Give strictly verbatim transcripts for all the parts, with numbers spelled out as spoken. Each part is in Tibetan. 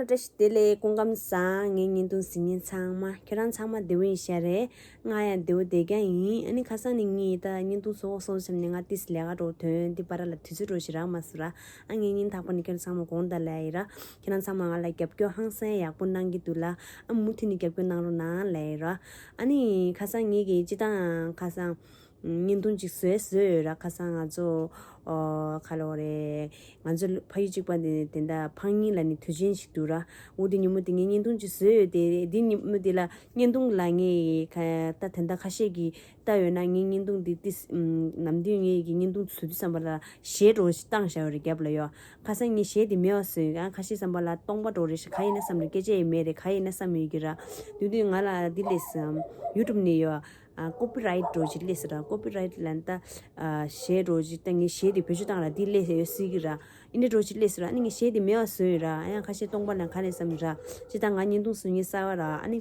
བཀྲ་ཤིས་བདེ་ལེགས། སྐུ་ཁམས་བཟང་། ངའི་བརྙན་ཐུང་གཟིགས་མཁན་ཚང་མ། ཁྱེད་རང་ཚང་མ་བདེ་པོ་ཡིན་ཤག་རེད། ང་ཡང་བདེ་པོ་བསྡད་ཀྱང་ཡིན། ཨ་ནི་ཁ་སང་ནས་ངས་ད་བརྙན་ཐུང་བཟོ་དགོས་བསམ་བསམ་ནས་ང་ཏིས་ལས་ཀ་འགྲོ་དོན་འདི་བར་ལ་དུས་ཚོད་འགྲོ་ཞིག་རག་མ་སོང་ར། ཨ་ངས་སྙིང་ཐག་པ་ནས་ཁྱེད་རང་ཚང་མ་དགོངས་དག་ལབ་ཡིན་ར། ཁྱེད་རང་ཚང་མ་ང་ལ་རྒྱབ་སྐྱོར་ཧང་སང་ཡག་པོ་གནང་གི་འདུག་ལ། ཨ་མུ་མཐུད་ནས་རྒྱབ་སྐྱོར་གནང་རོགས་གནང་ལབ་ཡིན་ར། ཨ་ནི་ཁ་སང་ངས་ཀྱི་སྤྱི་བཏང་ཁ་སང་བརྙན་ཐུང་ཅིག་བཟོས་བཟོས་ཡོད་ར། ཁ་སང་ང་ཚོ་ཨོ་ག་ལབ་དགོས་རེད། ང་ཚོ་ཕ་ཡུལ་གཅིག་པ་འདི་དེ་འདྲ་ཕངས་སྙིང་ལབ་ནས་དུས་ཆེན་ཞིག་འདུག་ར། འོ་དེ་ཉིན་མོ་དེ་ངས་བརྙན་ཐུང་ཅིག་བཟོས་ཡོད་དེ། དེ་ཉིན་མོ་དེ་ལ་བརྙན་ཐུང་ལ་ངས་ཁ་ད་དེ་འདྲ་ཁ་ཤས་ཀྱིས་ལྟ་ཡོད་ན། ངའི་བརྙན་ཐུང་འདི་ཏིས་ནམ་རྒྱུན་ངས་ཀྱི་བརྙན་ཐུང་བཟོ་དུས་བསམ་པ་ལ་གཞས་འདྲ་བོ་ཞིག་བཏང་བཞག་ཡོད་རེད་རྒྱབ་ལ་ཡོ། ཁ་སང་ངས་གཞས་དེ་མེད་པ་བཟོས་ཡོད། ཁ་ཤས་བསམ་པ་ལ་སྟོང་པ་འདྲ་བོ་རེད་ཤག་ག་ཡིན་ན་བསམ་རེད། སྐད་ཆ་ཡང་མེད་རེད། ག་ཡིན་ན་བསམ་ཡོད་ཀྱི་ར། དེ་དུས་ང་ལ་འདི་སླེབས་སོང་། ཡུ་ཊུབ་ནས་ཡོ། ཨ་ཀོ་པི་རའིཊ་འདྲ་བོ་ཅིག་སླེབས་སོང་ར། ཀོ་པི་རའིཊ་ལབ་ན་ད་ཨ་གཞས་འདྲ་བོ་ཅིག་ད་ངས་གཞས་དེ་བེད་སྤྱོད་བཏང་ར། འདི་སླེབས་ཡོད་སྲིད་ཀྱི་ར། ཨིན་འདྲ་འདྲ་བོ་ཅིག་སླེབས་སོང་ར། ཨ་ནི་ངས་གཞས་དེ་མེད་པ་བཟོས་ཡོད་ར། ཨ་ཡང་ཁ་ཤས་སྟོང་པ་ན་ག་རེ་བསམ་ར། ཅི་ད་ང་བརྙན་ཐུང་བཟོ་མཁན་གསར་པ་ར། ཨ་ནི་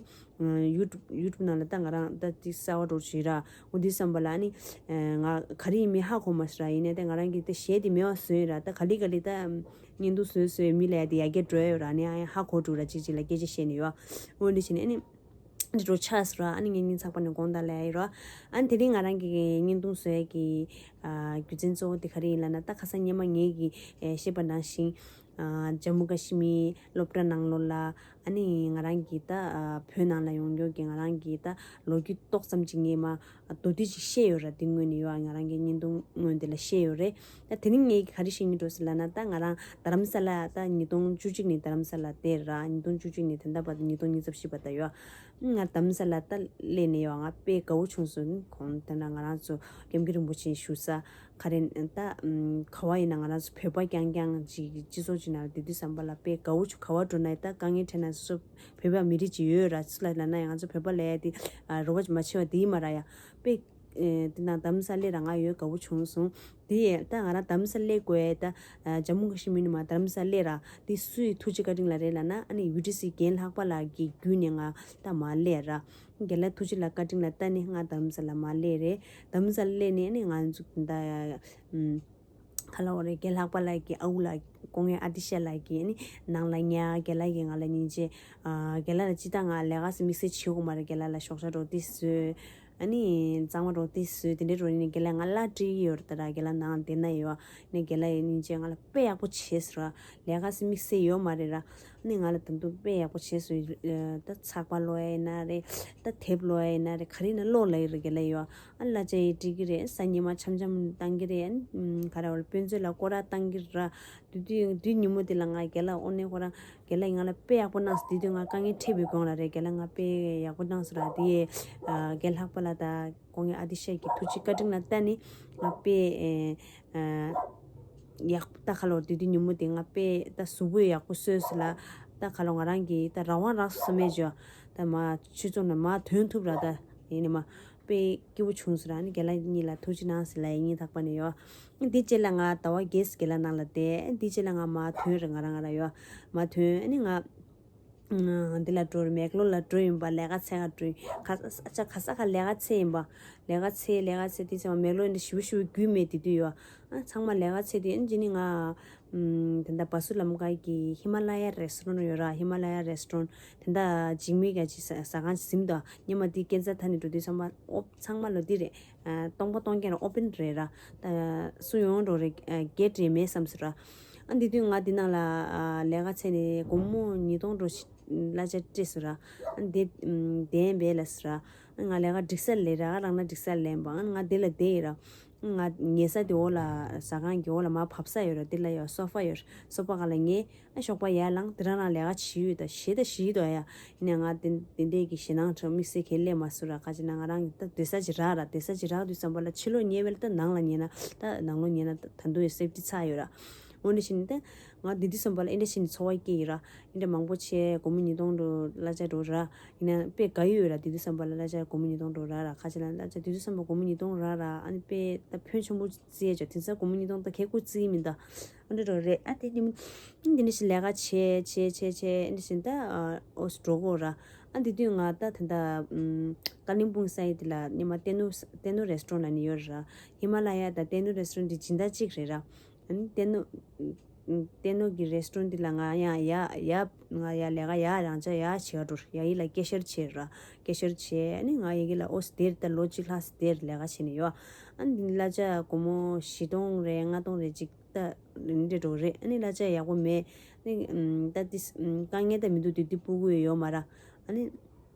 ཡུ་ཊུབ་ཡུ་ཊུབ་ནང་ལ་ད་ང་རང་ད་ཅིག་གསར་པ་འདྲ་བོ་ཅིག་ར། འོ་འདི་བསམ་པ་ལ་ཨ་ནི་ང་ག་རེ་ཡིན་མིན་ཧ་གོ་མ་སོང་ར། ཡིན་ནའི་ད་ང་རང་གིས་ད་གཞས་དེ་མེད་པ་བཟོས་ཡོད་ར། ད་ག་ལེ་ག་ལེ་ད་བརྙན་ཐུང་བཟོས་བཟོས་མི་ལ་ཡ་དེ་ཡ་གྱལ་འགྲོ་ཡོད་ར། ཨ་ནི་ཨ་ཡང་ཧ་གོ་འགྲོ་ར། ཅིག་ཅིག་ལ་སྐད་ཆ་བཤད་ནས་ཡོ། འོ་འདི་བྱས་ནས་ཨ་ནི། འདི་འདྲ་ཆགས་སོང་ར། ཨ་ནི་ངས་སྙིང་ཐག་པ་ནས་དགོངས་དག་ལབ་ཡ་ཡིན་ར། ཨ་ནི་དེ་རིང་ང་རང་གི་བརྙན་ཐུང་བཟོ་ཡ་གི་ཨ་རྒྱུ་མཚན་གཙོ་བོ་དེ་ག་རེ་ཡིན་ལབ་ན། ད་ཁ་སང་སྔོན་མ་ངས་ཀྱིས་ཨེ་བཤད་པ་ནང་བཞིན། ཨ་ཇམ་མུ་ཀ་ཤི་མིར་སློབ་གྲྭ་ནང་ལོགས་ལ། ཨ་ནི་ང་རང་གི་ད་ཨ་བོད་ནང་ལ་ཡོང་མཁན་གྱི་ང་རང་གི་ད་ལོ་རྒྱུས་ཏོག་ཙམ་ཅིག་ངས་མ་མདོར་བསྡུས་ཅིག་བཤད་ཡོད་ར། དེ་སྔོན་ནས་ཡོད། ང་རང་གི་བརྙན་ཐུང་སྔོན་དེ་ལ་བཤད་ཡོད་རེད། ད་དེ་རིང་ངས་ག་རེ་བཤད་སྙིང་འདོད་སོང་ལབ་ན། ད་ང་རང་རྡ་རམ་ས་ལ་ད་ཉིས་སྟོང་བཅུ་གཅིག་ནས་རྡ་རམ་ས་ལ་བསྡད་ར། ཉིས་སྟོང་བཅུ་གཅིག་ནས་ད་ལྟ་བར་དུ་ཉིས་སྟོང་ཉི་ཤུ་རྩ་བཞི་བར་དུ་ཡོད། ང་རྡ་རམ་ས་ལ་ད་སླེབས་ནས་ཡོད། ང་དཔེ་དགའ་བོ་བྱུང་སོང་། གོང་དེ་ན་ང་རང་ཚོ་ཀེམ་གི་རིན་པོ་ཆེ་བཞུགས་ས་ག་རེ་ད་ག་བ་ཡིན་ན། ང་རང་ཚོ་བོད་པ་རྐྱང་རྐྱང་ཅིག་སྤྱི་ཚོགས་ཅིག་ནང་ལ་བསྡད་དུས་བསམ་པ་ལ་དཔེ་དགའ་བོ་བྱུང་། ག་བ་འགྲོ་ན་ད་དཀའ་ངལ་འཕྲད་ན་སོ་སོ་བོད་པ་མི་རིགས་ཅིག་ཡོད་ར། སུ་ལ་ལབ་ན་ཡང་ང་ཚོ་བོད་པ་ལབ་ཡ་དེ་རོགས་པ་ཅིག་མ་བྱེད་པ་དེ་ཡིན་མ་ར་ཡ། དཔེ་ཨེ་དེ་ན་རྡ་རམ་ས་ལ་ར་ང་ཡོད། དགའ་བོ་བྱུང་སོང་། དེ་ད་ང་རང་རྡ་རམ་ས་ལ་སླེབས་དགོས་ད། ཨ་ཇམ་མུ་ཀ་ཤི་མིར་ནས་མར་རྡ་རམ་ས་ལ་སླེབས་ར། དེ་སུའི་ཐུགས་རྗེ་བཀའ་དྲིན་ལ་རེད་ལབ་ན། ཨ་ནི་ཡུ་ཊི་སི་རྒན་ལྷག་པ་ལགས་ཀྱི་བརྒྱུད་ནས་ང་ད་མར་སླེབས་ར། རྒན་ལགས་ཐུགས་རྗེ་ལ་བཀའ་དྲིན་ལ་བརྟེན་ནས་ང་རྡ་རམ་ས་ལ་མར་སླེབས་རེད། རྡ་རམ་ས་ལ་སླེབས་ནས་ཨ་ནི་ང་ཚོ་ད་ཨམ་ག་ལབ་དགོས་རེད། རྒན་ལྷག་པ་ལགས་ཀྱི་ཨ་ཁུ་ལགས། སྐུ་ངོ་ཨ་ཏི་ཤ་ལགས་ཀྱིས་ཨ་ནི་ནང་ལ་ཉལ། རྒན་ལགས་ཀྱིས་ང་ལ་སྙིང་རྗེ། ཨ་རྒན་ལགས་ལ་ཅི་ད་ང་ལས་ཀ་ཟེར་དམིགས་བསལ་བྱེད་དགོས་མ་རེད། རྒན་ལགས་ལ་ཞོགས་ཇ་འདྲ་བོ་དེ་བཟོས། ཨ་ནི་གཙང་མ་འདྲ་བོ་དེ་བཟོས། དེ་འདྲའི་འདྲ་བོ་ཡིན་ནའི་རྒན་ལགས་ང་གླ་སྤྲད་ཀྱི་ཡོད་རེད། ད་ར་རྒན་ལགས་ནང་བསྡད་ན་ཡོད། ཨ་ནི་རྒན་ལགས་ཡིན་ནའི་ཅིག་ང་ལ་དཔེ་ཡག་པོ་བྱས་སོང་ར། ལས་ཀ་ཟེར་དམིགས་བསལ་ཡོད་མ་རེད་ར། ཨ་ནི་ང་ལ་ད་དུང་དཔེ་ཡག་པོ་བྱས་སོང་། ཨ་ད་ཚགས་པར་ཀློག་ཡ་ཡིན་ན་རེད། ད་དེབ་ཀློག་ཡ་ཡིན་ན་རེད། ག་རེ་ཡིན་ན་ཀློག་ལབ་ཀྱི་རེད། རྒན་ལགས་ཡོད། ཨ་གླ་ཆ་ཡང་སྤྲད་ཀྱི་རེད། སང་ཉིན་མ་འཆམ་འཆམ་བཏང་གི་རེད། ཨ་ནི་ག་རེ་བ་ལ་དཔེ་མཛོད་ལ་སྐོར་ར་བཏང་གི་རེད་ར། དེ་དུས་དེ་ཉིན་མོ་དེ་ལ་ང་རྒན་ལགས་དངོས་གནས་ཁོ་རང་རྒན་ལགས་ང་ལ་དཔེ་ཡག་པོ་གནང་སོང་། དེ་དུས་ང་དཀའ་ངལ་འཕྲད་པའི་སྒང་ལ་རེད། རྒན་ལགས་ང་དཔེ་ཡག་པོ་གནང་སོང་ར། དེ་ཡས་ཨ་རྒན་ལྷག་པ་ལགས་དང་སྐུ་ངོ་ཨ་ཏི་ཤ་གི་ཐུགས་རྗེ་བཀའ་དྲིན་ལ་བརྟེན་ནས་ང་དཔེ་ཨ་ཡག་པོ་ད་ག་ལབ་དགོས་རེད། དེ་དུས་ཉིན་མོ་དེ་ང་དཔེ་ད་གཟུགས་པོ་ཡག་པོ་གསོས་སོང་ལ། ད་ག་ལབ་དགོས་རེད། ང་རང་གི་ད་རང་དབང་རག་སོང་བསམ་ཡས་ཅིག་ཡོད། ད་མར་ཆོས་ཚོགས་ནང་མར་ཐོན་ཐུབ་ར། ད་ཡིན་ནའི་མར་དཔེ་སྐྱིད་པོ་བྱུང་སོང་ར། ཨ་ནི་རྒན་ལགས་གཉིས་ལ་ཐུགས་རྗེ་གནང་ཟེར་ལབ་ཡ་སྙིང་ཐག་པ་ནས་ཡོད། དེའི་རྗེས་ལ་ང་ཟླ་བ་བརྒྱད་ཙམ་རྒན་ལགས་ནང་ལ་བསྡད། དེའི་རྗེས་ལ་ང་མར་ཐོན་ར། ང་རང་ང་རང་ཡོད། མར་ཐོན། ཨ་ནི་ང་འདི་ལ་འགྲོ་ར། མེག་ལོར་ལ་འགྲོ་ཡིན་པ། ལས་ཀ་འཚོལ་ག་འགྲོ་ཡིན། ཁ་ས་ཁ་ས་ཁ་ལས་ཀ་འཚོལ་ཡིན་པ། ལས་ཀ་འཚོལ་ལས་ཀ་འཚོལ། དེ་ཚེ་མེག་ལོར་འདི་ཞེ་པོ་ཞེ་པོ་རྒྱུས་མེད། དེ་དུས་ཡོད། ཨ་ཚང་མ་ལས་ཀ་འཚོལ་དུས། ཨ་ནི་ང་ཨམ་དེ་འདྲ་བ་སུ་ལམ་ཀ་གི་ཧི་མ་ལ་ཡ་རེ་སི་ཊོ་རན་ཡོད་ར། ཧི་མ་ལ་ཡ་རེ་སི་ཊོ་རན་དེ་འདྲ་འཇིགས་མེད་ཀྱི་ཅིག་ཟ་ཟ་ཁང་ཅིག་ཟིན་འདུག་སྔོན་མ་དེ་ཀན་ཚ་ཐ་ནས་འགྲོ་དུས་ཚང་མ་ཨོ་ཚང་མ་ལོ་འདི་རེད། ཨ་སྟོང་པ་སྟོང་རྐྱང་རེད། ཨོ་པན་རེད་ར། ད་སུ་ཡོང་འགྲོ་རེད། ཨ་གེ་ཊི་རེད། མེད་བསམ་སོང་ར། ཨ་འདི་དུས་ང་འདི་ནང་ལ་ཨ་ལས་ཀ་འཚོལ་ནས་སྒོར་མོ་ཉིས་སྟོང་འགྲོ་ཞིག་གླ་ཆ་སྤྲད་སོང་ར། ཨ་འདི་ཨམ་བསྡད་པས་ལབ་སོང་ར། ཨ་ང་ལས་ཀ་འགྲིག་ས་ལས་ར། རག་ན་འགྲིག་ས་ལེན་པ། ཨ་ང་འདི་ལ་བསྡད་ཡིན་ར། ང་ཉལ་ས་དེ་འོག་ལ། ཟ་ཁང་གི་འོག་ལ་མར་བབས་ས་ཡོད་ར། དེ་ལ་ཡ་སོ་ཕ་ཡོད་ར། སོ་ཕ་སྒང་ལ་ཉལ། ཨ་ཞོགས་པ་ཡར་ལངས། དེ་རང་རང་ལས་ཀ་བྱེད་ཡོད་ད། ཞེ་ད་ཞེ་ད་ཡ། ཡིན་ནའི་ང་དེ་དེ་འདྲས་ཀྱི་ཞེད་སྣང་ཁྲོད་དམིགས་བསལ་གང་ཡང་སླེབས་མ་སོང་ར། ག་ཅི་ན་ང་རང་ད་སྡོད་ས་ཅིག་རག་ར། སྡོད་ས་ཅིག་རག་དུས་ཙམ་པ་ལ་ཕྱི་ལོགས་ཉལ་བས་ལ་ད་ནང་ལ་ཉལ་ན། ད་ནང་ལོགས་ཉལ་ན་ད་ད་དུང་ཡང་སེབ་ཊི་ཚར་ཡོད་ར། འོ་འདི་བཞིན་ད་ང་འདི་དུས་ཙམ་པ་ལ་ཨེ་འདྲ་བྱས་ནས་ཚོར་བ་སྐྱེས་ཡོད་ར། ཨེ་འདྲ་མང་པོ་བྱས། སྒོར་མོ་ཉིས་སྟོང་འགྲོ་གླ་ཆ་འགྲོ་ར། ཡིན་ན་དཔེ་དགའ་ཡོད་ར། དེ་དུས་ཙམ་པ་ལ་གླ་ཆ་སྒོར་མོ་ཉིས་སྟོང་འགྲོ་ར་ར། ཁ་ཆེ་ལ་གླ་ཆ་དེ་དུས་ཙམ་པ་སྒོར་མོ་ཉིས་སྟོང་ར་ར། ཨ་ནི་དཔེ་ད་ཕོན་ཆེན་པོ་བརྩི་ཡ་ཅོ། དེང་སང་སྒོར་མོ་ཉིས་སྟོང་ད་ཁེ་ཁུར་བརྩི་ཡི་མིན་ད། ཨ་འདྲ་འགྲོ་རེད། ཨ་དེ་དེ་དེ་འདྲ་ཞིག་ལས་ཀ་བྱས་བྱས་བྱས་བྱས་ཨ་འདྲ་ཞིག་ད་ཨོ་སི་འགྲོ་གོ་ར། ཨ་དེ་དུས་ང་ད་ད་ད་ཀ་ལིང་པུང་ས་ཡི་དེ་ལ་ཉི་མ་ཏེ་ནུ་ཏེ་ནུ་རེ་སི་ཊོ་རན་ལ་ནི་ཡོད་ར། ཧི་མ་ལ་ཡ་ད་ཏེ་ནུ་རེ་སི་ཊོ་རན་དེ་སྦྱིན་བདག་གཅིག་རེད་ར། ཨ་ནི་ཏེ་ནུ། ཨ་ཏེ་ནོ་གི་རེ་སི་ཊོ་རན་ཊི་དེ་ལ་ང་ཡང་ཡ་ཡ་ང་ཡ་ལས་ཀ་ཡ་རང་ཅག་ཡ་བྱེད་ག་འགྲོ་ཡ་ཡི་ལ་སྐད་བཤད་བྱེད་ར་སྐད་བཤད་བྱེད་ཨ་ནི་ང་ཡི་གེ་ལ་ཨོ་སི་དེར་ད་ལོ་གཅིག་ལྷག་སི་དེར་ལས་ཀ་བྱེད་ནི་ཡོད། ཨ་ནི་གླ་ཆ་སྒོར་མོ་བཞི་སྟོང་རེད་ལྔ་སྟོང་རེད་ཅིག་ད་འདྲེ་འགྲོ་རེད། ཨ་ནི་གླ་ཆ་ཡག་པོ་མེད། ཨ་ནི་ད་ཏིས་དཀའ་ངལ་ད་མི་འདུག་དེ་དེ་སྤུ་གུ་ཡོད་མ་ར། ཨ་ནི་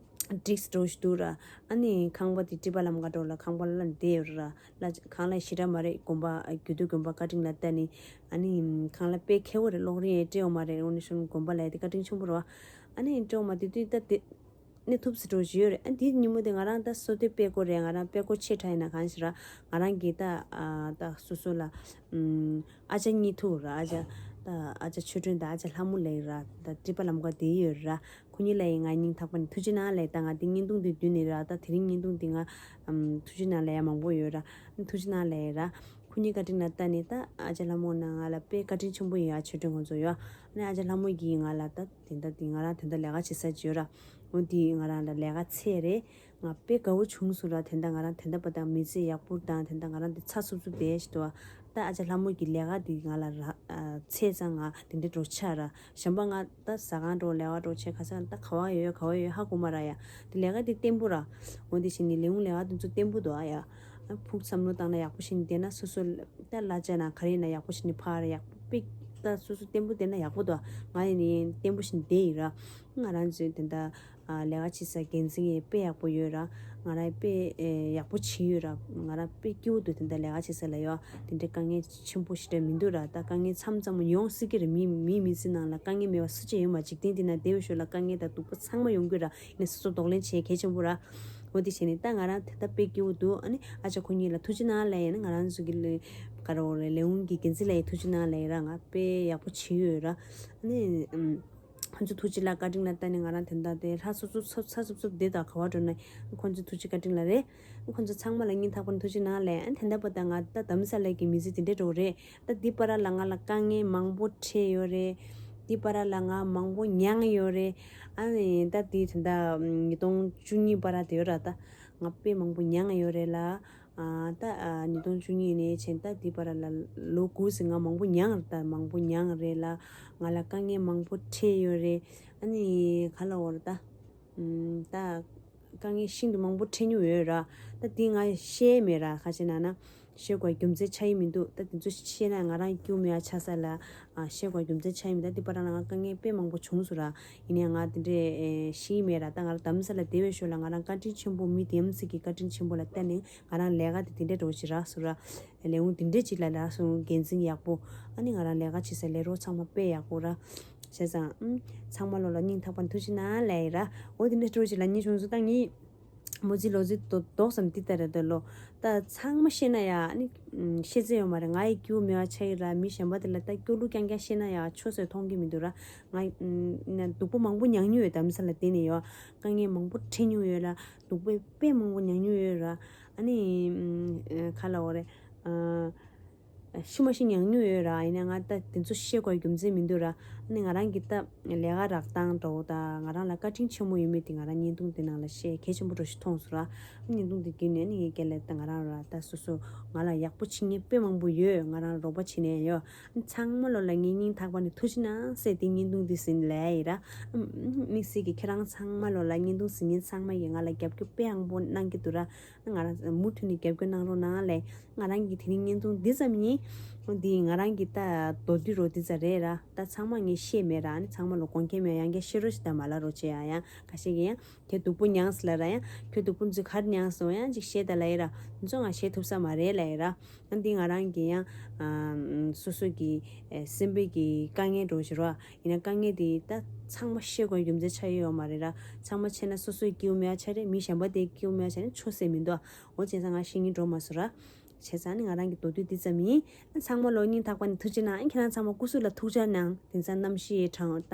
ཌི་སི་འགྲོ་ཞིག་འདུག་ར། ཨ་ནི་ཁང་པ་དེ་ཊི་པ་ལམ་ཀ་འགྲོ་ལ་ཁང་པ་ལ་བསྡད་ཡོད་ར། ལ་ཁང་ལ་ཞེ་དྲག་མ་རེད། དགོན་པ་རྒྱུད་སྟོད་དགོན་པ་བཀའ་དྲིན་ལ་བལྟ་ནི། ཨ་ནི་ཁང་ལ་དཔེ་ཁེ་བོ་རེད། གློག་རིན་ཡང་སྤྲད་ཡོད་མ་རེད། འོ་ནི་ཤོང་དགོན་པ་ལ་ཡ་དེ་བཀའ་དྲིན་ཆེན་པོ་རེད་བ། ཨ་ནི་སྤྲད་ཡོད་མ་དེ་དུས་ད་དེ་ནི་ཐུབ་སི་འགྲོ་ཞིག་ཡོད་རེད། ཨ་དེ་ཉིན་མོ་དེ་ང་རང་ད་སོ་དེ་དཔེ་ཀོ་རེད། ང་རང་དཔེ་ཀོ་ཆེ་དྲགས་ཡིན་ན་གང་ཞིག་ར། ང་རང་གི་ད་ཨ་ད་སོ་སོ་ལ་ཨ་ཅག་གཉིས་ཐུག་ར། ཨ་ཅག་ད་ཨ་ཅག་ཆོས་སྒྲོན་དང་ཨ་ཅག་ལྷ་མོ་ལེགས་ར། ད་ཊི་པ་ལམ་ཀ་དེ་ཡོད་ར། ཁོ་གཉིས་ལ་ཡི་ང་སྙིང་ཐག་པ་ནས་ཐུགས་རྗེ་གནང་ལས། ད་ང་དེ་བརྙན་ཐུང་དེ་བསྡུས་ནས་ར། ད་དེ་རིང་བརྙན་ཐུང་དེ་ང་ཨམ་ཐུགས་རྗེ་གནང་ལས་ཡ་མང་པོ་ཡོད་ར། ཐུགས་རྗེ་གནང་ལས་ར། ཁོ་གཉིས་བཀའ་དྲིན་ལ་བལྟ་ནས་ད་ཨ་ཅག་ལྷ་མོ་ན་ང་ལ་དཔེ་བཀའ་དྲིན་ཆེན་པོ་ཡོད། ཨ་ཆོས་སྒྲོན་ཁོང་ཚོ་ཡོད། ཨ་ནི་ཨ་ཅག་ལྷ་མོ་གིས་ང་ལ་ད་དེ་འདྲ་དེ་ང་རང་དེ་འདྲ་ལས་ཀ་བྱེད་ས་ཅིག་ཡོད་ར། འོ་དེ་ང་རང་ལ་ལས་ཀ་འཚོལ་རེད། ང་དཔེ་དགའ་བོ་བྱུང་སོང་ར། དེ་འདྲ་ང་རང་དེ་འདྲ་པ་དང་མི་ཚེ་ཡག་པོ་དང་དེ་འདྲ་ང་རང་དེ་ཚ་སུབ་སུབ་བསྡད་ཞིག་འདུག་ད་ཨ་ཅག་ལྷ་མོ་གི་ལས་ཀ་དེ་ང་ལ་ར་འཚོལ་ཙང་ང་དེ་འདྲ་འགྲོ་ཆགས་ར། གཞན་པ་ང་ད་ཟ་ཁང་འགྲོ་ལས་ཀ་འགྲོ་བྱས་ཁ་སང་ད་ག་བ་ཡོད་ག་བ་ཡོད་ཧ་གོ་མ་ར་ཡ། དེ་ལས་ཀ་དེ་བརྟན་པོ་ར། འོ་དེ་བཞིན་ནི་ལེའུ་ལས་ཀ་དེ་ཚོ་བརྟན་པོ་འདུག་ཨ་ཡ། ཕུགས་བསམ་བློ་བཏང་ན་ཡག་པོ་ཞིག་ནི་བསྡད་ན་སོ་སོ་ད་གླ་ཆ་ན་ག་རེ་ཡིན་ན་ཡག་པོ་ཞིག་ནི་ཕར་ཡག་པོ་དཔེ་ད་སོ་སོ་བརྟན་པོ་བསྡད་ན་ཡག་པོ་འདུག་ང་ཡིན་ནི་བརྟན་པོ་ཞིག་ནི་བསྡད་ཡིན་ར། ང་རང་ཚོའི་དེ་འདྲ་ལས་ཀ་བྱེད་ས་འགན་འཛིན་ཡས་དཔེ་ཡག་པོ་ཡོད་ར། ང་རང་དཔེ་ཡག་པོ་བྱེད་ཡོད་ར། ང་རང་དཔེ་སྐྱིད་པོ་འདུག་དེ་འདྲ་ལས་ཀ་བྱེད་ས་ལ་ཡོད། དེ་འདྲའི་དཀའ་ངལ་ཆེན་པོ་ཞེ་དྲག་མི་འདུག་ར། ད་དཀའ་ངལ་མཚམས་མཚམས་ཡོང་སྲིད་ཀྱི་རེད། མི་མི་མི་ཚེ་ནང་ལ་དཀའ་ངལ་མེད་པ་སུ་གཅིག་ཡོད་མ། འཇིག་རྟེན་འདི་ན་བསྡད་པའི་ཞོར་ལ་དཀའ་ངལ་དང་སྡུག་པོ་ཚང་མ་ཡོང་གི་ར། ཡིན་ནའི་སོ་སོ་གདོང་ལེན་བྱེད་གལ་ཆེན་པོ་ར། འོ་དེ་བྱས་ནས་ད་ང་རང་དེ་ལྟ་དཔེ་སྐྱིད་པོ་འདུག་ཨ་ནི་ཨ་ཅག་ཁོ་གཉིས་ལ་ཐུགས་རྗེ་གནང་ལབ་ཡིན་ན། ང་རང་ཚོ་གི་ལས་ཀ་རོགས་རེད། ལས་ཁུངས་ཀྱི་འགན་འཛིན་ལ་ཡི་ཐུགས་རྗེ་གནང་ལབ་ཡིན་ར། ང་དཔེ་ཡག་པོ་བྱེད་ཡོད་ར། ཨ་ནི་ཨམ། ཁོང་ཚོ་ཐུགས་རྗེ་ལ་བཀའ་དྲིན་ལ་བལྟ་ནས་ང་རང་དེ་འདྲ་དེ་ལྷ་སོ་སོ་ཚ་ཚ་སུབ་སུབ་བསྡད་དང་ག་བ་འགྲོ་ན་ཁོང་ཚོ་ཐུགས་རྗེ་བཀའ་དྲིན་ལ་རེད། ཁོང་ཚོ་ཚང་མ་ལ་སྙིང་ཐག་པ་ནས་ཐུགས་རྗེ་གནང་ལབ་ཡིན། ཨ་ནི་དེ་འདྲ་པ་དང་ང་ད་དྷ་རམ་ས་ལ་གི་མི་ཚེ་དེ་འདྲ་འགྲོ་གི་རེད། ད་འདི་བར་ལ་ང་ལ་དཀའ་ངལ་མང་པོ་འཕྲད་ཡོད་རེད། འདི་བར་ལ་ང་མང་པོ་མྱངས་ཡོད་རེད། ཨ་ནི་ད་འདི་ད་ལྟ་ཉིས་སྟོང་བཅུ་གཉིས་བར་དེ་ཡོད་ར། ད་ང་དཔེ་མང་པོ་མྱངས་ཡོད་རེད་ལ། ཨ་ད་ཨ་ཉིས་སྟོང་བཅུ་གཉིས་ནས་བྱས་ད་འདི་བར་ལ་ལོ་དགུ་ཙམ་ང་མང་པོ་མྱངས་རེད། ད་མང་པོ་མྱངས་རེད་ལ། ང་ལ་དཀའ་ངལ་མང་པོ་འཕྲད་ཡོད་རེད། ཨ་ནི་ག་ལ་འོ་རེད་ད། ཨམ་ད། དཀའ་ངལ་ཤིན་ཏུ་མང་པོ་འཕྲད་མྱོང་ཡོད་ར། ད་འདི་ང་བཤད་མེད་ར། ག་ཅི་ན་ན། བཤད་དགོས་རྒྱུ་མཚན་ཆགས་ཀྱི་མི་འདུག་ད་འདི་ཚོ་བཤད་ན་ང་རང་སྐྱིད་པོ་མེད་པ་ཆགས་ས་ལ། ཨ་བཤད་དགོས་རྒྱུ་མཚན་ཆགས་ཀྱི་མི་འདུག་ད་འདི་བར་ལ་ང་དཀའ་ངལ་དཔེ་མང་པོ་བྱུང་སོང་ར། ཡིན་ནའི་ང་འདི་འདྲས་ཨེ་ཤེས་ཀྱི་མེད་ར། ད་ང་རང་དྷ་རམ་ས་ལ་བསྡད་པའི་ཞོར་ལ་ང་རང་བཀའ་དྲིན་ཆེན་པོ་མི་དེམ་ཚིག་གི་བཀའ་དྲིན་ཆེན་པོ་ལ་བརྟེན་ནས་ང་རང་ལས་ཀ་དེ་དེ་འདྲས་འགྲོ་ཅིག་རག་སོང་ར། ལས་ཁུངས་དེ་འདྲས་ཅིག་ལ་རག་སོང་། འགན་འཛིན་ཡག་པོ། ཨ་ནི་ང་རང་ལས་ཀ་བྱེད་ས་ལས་རོགས་ཚང་མ་དཔེ་ཡག་པོ་ར། བྱས་ཙང་། ཨུམ། ཚང་མ་ལོ་ལ་སྙིང་ཐག་པ་ནས་ཐུགས་རྗེ་གནང་ལབ་ཡིན་ར། འོ་དེ་འདྲ་སྤྲོ་ཞིག་ལ་ཉེ་ཆུང་སུ་ད་ངའི་མོ་རྩིས་ལོ་རྩིས་དོ་དོགས་སམ་ཏི་ལྟ་རེད་ད་ལོ། ད་ཚང་མ་བཤད་ན་ཡ་ཨ་ནི། ཨུམ། བཤད་ཚད་ཡོད་མ་རེད། ང་ཡི་སྐྱིད་པོ་མེད་པ་ཆགས་ཡི་ར། མི་གཞན་པ་དེ་ལ་ད་སྐྱོ་གླུ་རྐྱང་རྐྱང་བཤད་ན་ཡ་ཆོ་སོས་མཐོང་གི་མི་འདུག་ར། ང་ཡི་ཨུམ། སྡུག་པོ་མང་པོ་མྱངས་མྱོང་ཡོད། དྷ་རམ་ས་ལ་བསྡད་ནས་ཡོད། དཀའ་ངལ་མང་པོ་འཕྲད་མྱོང་ཡོད་ལ། སྡུག་པོ་དཔེ་མང་པོ་མྱངས་མྱོང་ཡོད་ར། ཨ་ནི། ཨུམ། ག་ལ་འོ་རེད། ཨ། ཤི་མ་ཤི་མྱངས་མྱོང་ཡོད་ར། ཡིན་ན་ང་ད་དེ་ཚོ་བཤད་དགོས་རྒྱུ་མཚན་མི་འདུག་ར། ཨ་ནི་ང་རང་གི་ད་ལས་ཀ་རག་སྟངས་འདྲ་བོ་དང་ང་རང་ལ་བཀའ་དྲིན་ཆེན་མོ་ཡོད་མེད་དེ་ང་རང་བརྙན་ཐུང་དེ་ནང་ལ་བཤད་གལ་ཆེན་པོ་འདྲ་ཞིག་མཐོང་སོང་ར། བརྙན་ཐུང་དེ་བརྒྱུད་ནས་ཨ་ནི་ངའི་སྐད་ལ་ད་ང་རང་ར་ད་སོ་སོ་ང་ལ་ཡག་པོ་བྱེད་མཁན་དཔེ་མང་པོ་ཡོད། ང་རང་རོགས་པ་བྱེད་མཁན་ཡོད། ཨ་ནི་ཚང་མ་ལོ་ལ་ངའི་སྙིང་ཐག་པ་ནས་ཐུགས་རྗེ་གནང་ཟེར་དེ་བརྙན་ཐུང་དེ་ཟིན་ལས་ཡིན་ར། དམིགས་བསལ་གྱི་ཁྱེད་རང་ཚང་མ་ལོ་ལ་བརྙན་ཐུང་གཟིགས་མཁན་ཚང་མ་གིས་ང་ལ་རྒྱབ་སྐྱོར་དཔེ་ཡག་པོ་གནང་གི་འདུག་ར། ང་རང་མུ་མཐུད་ནས་རྒྱབ་སྐྱོར་གནང་རོགས་གནང་ལས། ང་རང་གི་དེ་རིང་བརྙན་ཐུང་འདི་ཙམ་ཡིན། འོ་འདི་ང་རང་གི་ད་མདོར་བསྡུས་རོ་འདི་ཙམ་རེད་ར། ད་ཚང་མ་ངས་བཤད་མེད་ར། ཨ་ནི་ཚང་མ་ལོ་དགོངས་འགལ་མེད་ཡང་བསྐྱར་བཤད་རོགས་ཞེས་ད་མ་ལབ་རོགས་བྱེད་ཡ། ཡང་ཁ་ཤས་ཀྱིས་ཡང་ཁྱོད་སྡུག་པོ་མྱངས་སོང་ལབ་ར། ཡང་ཁྱོད་སྡུག་པོ་འཛུལ་ག་རེ་མྱངས་སོང་ཡང་ཅིག་བཤད་ད་ལབ་ཡ་ར། འདི་ཚོ་ང་བཤད་ཐུབ་ས་མ་རེད་ལབ་ཡ་ར། ཨ་འདི་ང་རང་གི་ཡང་ཨ་སོ་སོ་གི་ཨེ་སེམས་པའི་གི་དཀའ་ངལ་འདྲ་བོ་ཞིག་རེད་བ། ཡིན་ན་དཀའ་ངལ་དེ་ད་ཚང་མ་བཤད་དགོས་རྒྱུ་མཚན་ཆགས་ཡོད་མ་རེད་ར། ཚང་མ་བཤད་ན་སོ་སོའི་སྐྱིད་པོ་མེད་པ་ཆགས་རེད། མི་གཞན་པ་དེའི་སྐྱིད་པོ་མེད་པ་ཆགས་ན་ཆོ་སེ་མི་འདུག་འོ་བྱས་ཙང་ང་བཤད་སྙིང་འདོད་མ་སོང་ར། བྱས་ཙང་ནི་ང་རང་གི་མདོར་བསྡུས་འདི་ཙམ་ཡིན། ཚང་མ་ལོ་སྙིང་ཐག་པ་ནས་ཐུགས་རྗེ་གནང་། ཁྱེད་རང་ཚང་མ་སྐུ་གཟུགས་ལ་ཐུགས་ཅག་གནང་། དེང་སང་གནམ་གཤིས་གྲང་ད་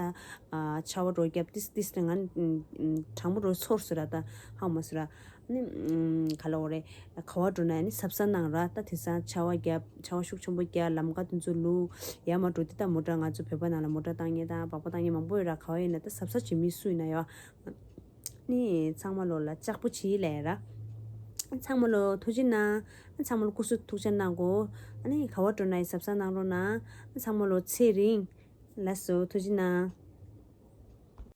ཨ་ཆར་པ་འདྲ་བོ་བརྒྱབ་ཏིས་ཏིས་ནས་ང་གྲང་མོ་འདྲ་བོ་ཚོར་སོང་ར། ད་ཧ་གོ་མ་སོང་ར། ནི་ག་ལ་འོ་རེད། ག་བ་འགྲོ་ན་ནི་གཟབ་གཟབ་གནང་ར། ད་དེང་སང་ཆར་པ་བརྒྱབ། ཆར་པ་ཤུགས་ཆེན་པོ་བརྒྱབ། ལམ་ཁ་དེ་ཚོ་ལུག་ཡ་མ་འགྲོ། དེ་ད་མོ་ཊ་ང་ཚོ་བོད་པ་ནང་ལ་མོ་ཊ་བཏང་མཁན་དང་སྦག་སྦག་བཏང་མཁན་མང་པོ་ཡོད་ར། ག་བ་ཡིན་ན་ད་གཟབ་གཟབ་བྱེད། མི་སུ་ཡིན་ན་ཡོད། ནི་ཚང་མ་ལོ་ལ་ལྕགས་པོ་བྱེད་ལས་ར། ཚང་མ་ལོ་ཐུགས་རྗེ་གནང་། ཚང་མ་ལོ་སྐུ་གཟུགས་ཐུགས་ཅག་གནང་གོ། ཨ་ནི་ག་བ་འགྲོ་ན་ཡི་གཟབ་གཟབ་གནང་རོགས་གནང་། ཚང་མ་ལོ་ཚེ་རིང་། ལགས་སོ། ཐུགས་རྗེ་གནང་།